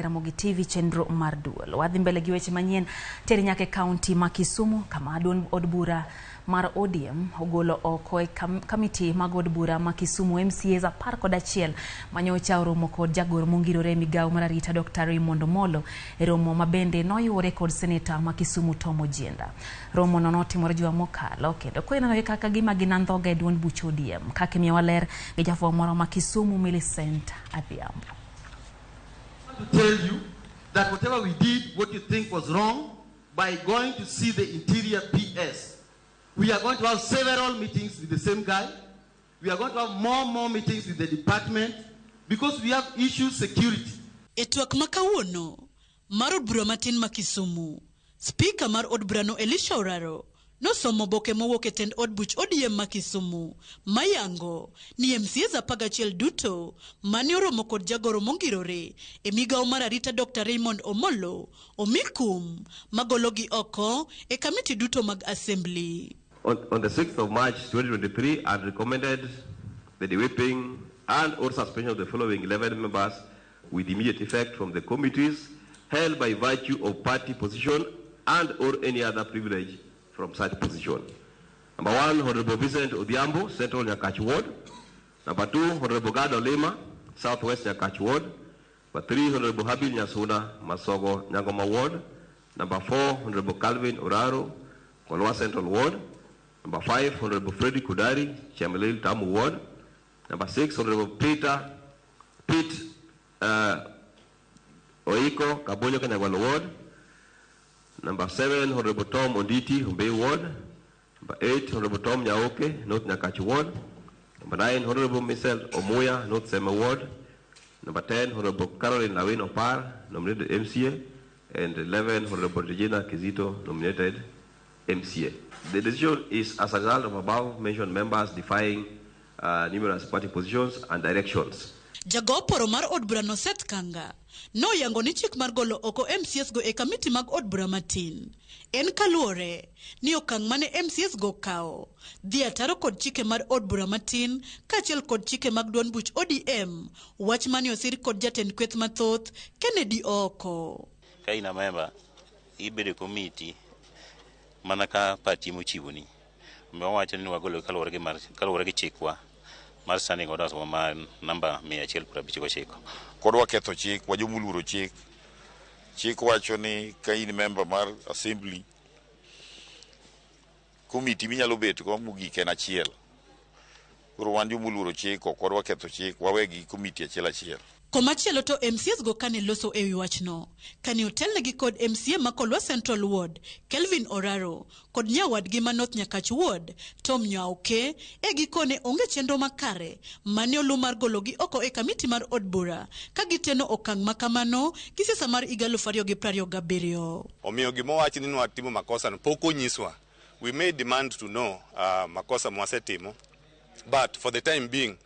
Ramogi TV chenro mar duol. Wadhi mbele gi weche manyien teri nyaka e kaunti ma Kisumu kama duond od bura mar ODM ogolo oko e kamiti mag od bura ma Kisumu MCAs 11 manyocha oromo kod jagoro mongirore e migawo mar arita Dr. Raymond Omolo e romo ma bende noyuore kod seneta ma Kisumu Tom Ojienda. Romo no notimore juma mokalo kendo kwenenogi kaka gima gin andhoga e duond buch ODM kaka imiyowa ler gi jafwambo moro ma Kisumu Millicent Adhiambo. To tell you that whatever we did, what you think was wrong, by going to see the interior PS, we are going to have several meetings with the same guy. We are going to have more meetings with the department because we have issues security. E twak ma kawuono mar od bura matin ma Kisumu, spika mar od burano Elisha Oraro nosomo oboke mowuok e tend od buch ODM ma Kisumu mayango ni MCAs 11 duto mane oromo kod jagoro mongirore e migawo mar arita Dr. Raymond Omolo omi kum magologi oko e kamiti duto mag assembly. On the 6th of March 2023, I recommended the de-whipping and or suspension of the following 11 members with immediate effect from the committees held by virtue of party position and or any other privilege from such position. Number 1, Honorable Vincent Odhiambo, Central Nyakach Ward. Number 2, Honorable Gado Lima, Southwest Nyakach Ward. Number 3, Honorable Habil Nyasuna, Masogo Nyangoma Ward. Number 4, Honorable Calvin Oraro, Kolwa Central Ward. Number 5, Honorable Freddy Kudari, Chemelil Tamu Ward. Number 6, Honorable Peter Pete Oiko, Kabonyo Kanyagwal Ward. Number 7, Honorable Tom Onditi, Humbei Ward. Number 8, Honorable Tom Nyaoke, North Nyakach Ward. Number 9, Honorable Michelle Omuya, North Seme Ward. Number 10, Honorable Caroline Lawin Opar, nominated MCA. And 11, Honorable Regina Kizito, nominated MCA. The decision is as a result of above mentioned members defying numerous party positions and directions. Jago poro mar od burano Seth Kanga noyango ni chik mar golo oko MCAs go e kamiti mag od bura matin en kaluwore ni okang' mane MCAs go kawo dhi ataro kod chike mar od bura matin kaachiel kod chike mag duond buch ODM, wach mane osir kod jatend kweth mathoth Kennedy Ooko. Ka in a member, ibedo e komiti mana ka party mochiwoni. Omiyo wawacho ni wagolo kaluwore gi chikwa mar standing orders ma namba 159. Kodwa ketho chik, wajomoluoro chik. Chik wacho ni ka in member mar assembly, komiti minyalo bet go mogik en achiel. Koro wan jomoluoro chik, ok wadwa ketho chik, wawegi komiti achiel achiel. Komachielo to MCAs go kane loso ewi wachno, kane otelnegi kod MCA ma Kolwa Central Ward, Kelvin Oraro, kod nyawadgi ma North Nyakach Ward, Tom Nyaoke, e gikone onge chenro makare mane oluw mar gologi oko e kamiti mar od bura ka giteno okang' ma kamano gi siasa mar higa 2027. Omiyo gima owach ni nwatimo makosa no pok onyiswa. We may demand to know makosa mwasetimo, but for the time being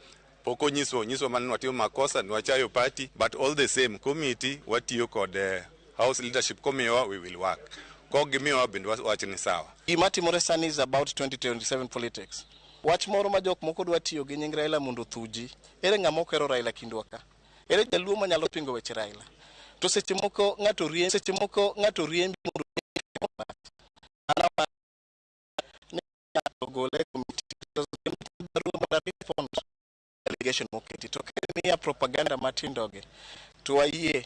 pok onyiswa, onyiswa mana ni watimo makosa, ni wachayo party, but all the same committee watiyo kod house leadership komiyowa we will work. Kok gimiyowa bende wacho ni sawa. Gima timore sani is about 2027 politics. Wach moro ma jok moko dwa tiyo gi nying Raila mondo othuji. Ere ng'ama ok ohero Raila kindwa ka? Ere jaluo manyalo pingo weche Raila? To seche moko ng'ato riembi, seche moko ng'ato riembi mondo ni ng'ato ogole e committee. Barua mondo a respond allegation moketi. To ka miya propaganda matindogi, to wayie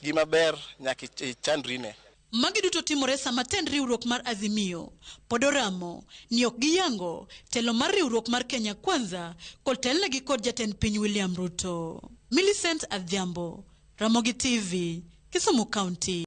gima ber nyaka ichandrine. Magi duto timore sama tend riwruok mar Azimio pod oramo ni ok giyango telo mar riwruok mar Kenya Kwanza kod telnegi kod jatend piny William Ruto. Millicent Adhiambo, Ramogi TV, Kisumu County.